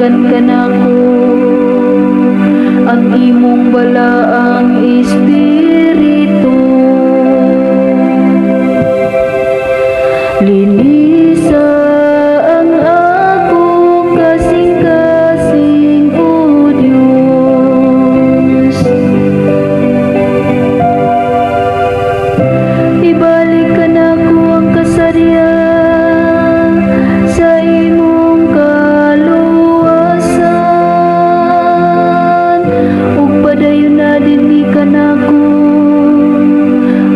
Balikan kanako ang imong balaang espiritu. Linisa ang akong kasing-kasing, O Dios. Ibalik kanako ang kasarya sa imong kaluwasan, ug padayon na dinhi kanako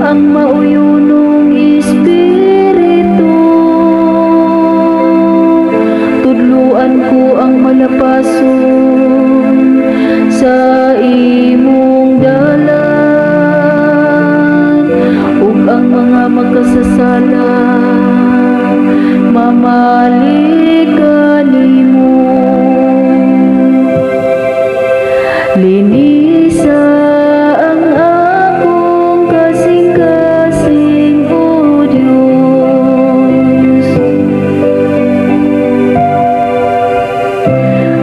ang mauyonong espiritu. Tudluan ko ang malapason sa imong dalan, ug ang mga makasasala mamalik kanimo. Linisa ang akong kasing-kasing, O Dios.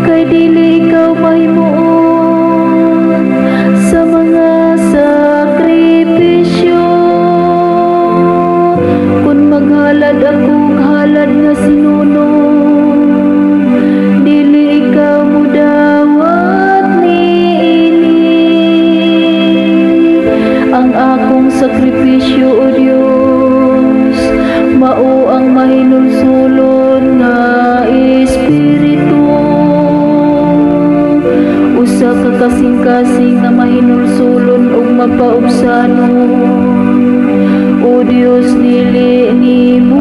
Kay dili ikaw mahimuot sa mga sakripisyo. Kun maghalad akong halad nga sinunog, dili ikaw mudawat niini. Ang akong sakripisyo, O Dios, mao ang mahinulsulon nga espiritu. Usa ka kasing-kasing nga mahinulsulon ug mapaubsanon, O Dios, dili nimo